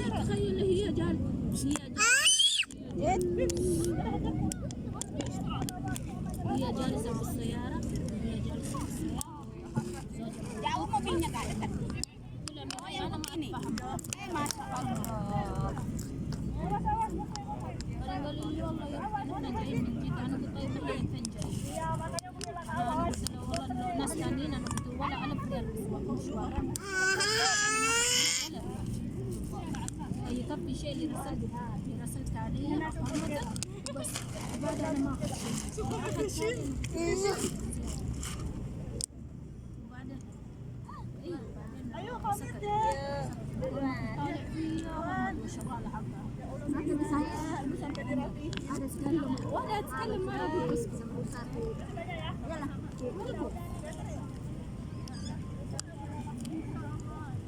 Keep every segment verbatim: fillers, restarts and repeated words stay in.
تخيل هي جال-، هي جال-، هي جالسة في السيارة، هي جالسة في السيارة. كلها من، أنا ما أتفهم. إيه، ما شاء الله. قالوا لي: "والله يا أختي، نحن جايين من جدة." أنا قلت: "طيب، نحن فين جايين؟" أنا قلت له: "والله ناس ثانيين." أنا قلت: "ولا ألف ريال مشوار." هي كان في شيء اللي رسلت، اللي رسلت عليه. بس بعد أنا ما أخذت شيء. وبعدين، أيوة، بعدين أيوة، خلاص. طالع فيا وأنا شغالة حقها. هذا أتكلم، وأنا أتكلم، ما أقول بس. يلا.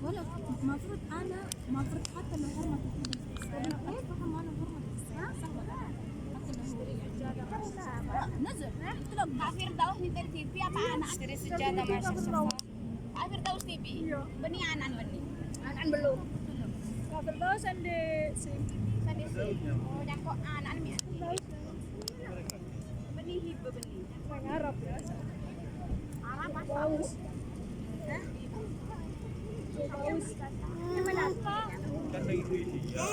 ولا المفروض أنا، المفروض حتى لو حرمة، كيف أنا حرمة؟ حتى لو هو يعني. نزل. Kak Firdaus nih dari T V apa anak? Dari sejadah Masya Syafa. Kak Firdaus T V. Iya. Beni anak beni. Anak belum. Kak Firdaus yang di sini. Tadi sih. Oh, nyangkok anak nih. Beni hiba beni. Orang Arab ya. Arab apa? Baus. Hah? Baus. Karena Indonesia.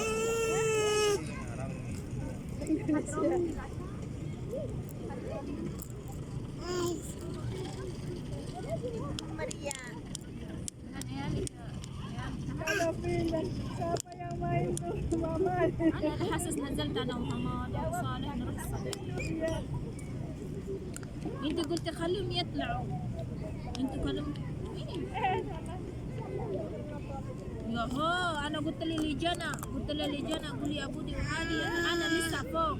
Sekarang Indonesia. Maria. Ada pindah. Siapa yang main tuh? Mama. أنا على أساس نزلت أنا وحماد وصالح نروح الصبح. أنت قلت خليهم يطلعوا. أنت كلم. ياهو، أنا قلت لي لجنى، قلت لي لجنى: "قولي يا بودي وعادي، أنا لسه فوق."